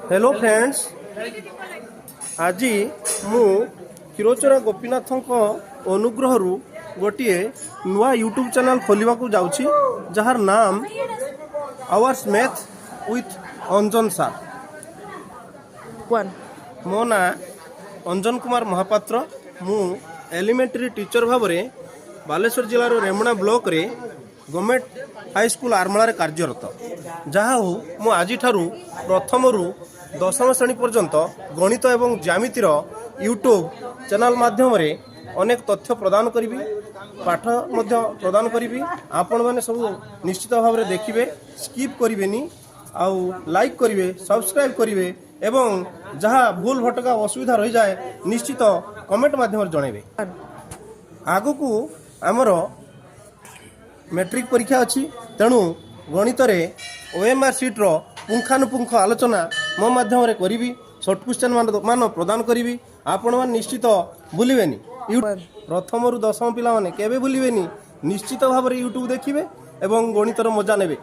Hello friends, ଆଜି ମୁଁ କ୍ଷୀରଚୋରା ଗୋପୀନାଥଙ୍କ ଅନୁଗ୍ରହରୁ ଗୋଟିଏ ନୂଆ ୟୁଟ୍ୟୁବ୍ ଚ୍ୟାନେଲ୍ ଖୋଲିବାକୁ ଯାଉଛି, ଯାହାର ନାମ hours math with Anjan sir. One. ମୋ ନାଁ ଅଞ୍ଜନ କୁମାର ମହାପାତ୍ର। ମୁଁ ଏଲିମେଣ୍ଟାରୀ ଟିଚର ଭାବରେ ବାଲେଶ୍ୱର ଜିଲ୍ଲାର ରେମୁଣା ବ୍ଲକରେ ଗଭର୍ଣ୍ଣମେଣ୍ଟ ହାଇସ୍କୁଲ ଆରମଳାରେ କାର୍ଯ୍ୟରତ। ଯାହା ହଉ, ମୁଁ ଆଜିଠାରୁ ପ୍ରଥମରୁ ଦଶମ ଶ୍ରେଣୀ ପର୍ଯ୍ୟନ୍ତ ଗଣିତ ଏବଂ ଜ୍ୟାମିତିର ୟୁଟ୍ୟୁବ୍ ଚ୍ୟାନେଲ୍ ମାଧ୍ୟମରେ ଅନେକ ତଥ୍ୟ ପ୍ରଦାନ କରିବି, ପାଠ ମଧ୍ୟ ପ୍ରଦାନ କରିବି। ଆପଣମାନେ ସବୁ ନିଶ୍ଚିତ ଭାବରେ ଦେଖିବେ, ସ୍କିପ୍ କରିବେନି ଆଉ ଲାଇକ୍ କରିବେ, ସବସ୍କ୍ରାଇବ୍ କରିବେ ଏବଂ ଯାହା ଭୁଲ ଭଟକା ଅସୁବିଧା ରହିଯାଏ, ନିଶ୍ଚିତ କମେଣ୍ଟ ମାଧ୍ୟମରେ ଜଣାଇବେ। ଆଗକୁ ଆମର ମେଟ୍ରିକ ପରୀକ୍ଷା ଅଛି, ତେଣୁ ଗଣିତରେ ଓଏମ୍ଆର୍ ସିଟ୍ର ପୁଙ୍ଖାନୁପୁଙ୍ଖ ଆଲୋଚନା ମୋ ମାଧ୍ୟମରେ କରିବି। ସର୍ଟ କ୍ୱେଶ୍ଚନ୍ ମାନ ପ୍ରଦାନ କରିବି। ଆପଣମାନେ ନିଶ୍ଚିତ ଭୁଲିବେନି। ପ୍ରଥମରୁ ଦଶମ ପିଲାମାନେ କେବେ ଭୁଲିବେନି। ନିଶ୍ଚିତ ଭାବରେ ୟୁଟ୍ୟୁବ୍ ଦେଖିବେ ଏବଂ ଗଣିତର ମଜା ନେବେ।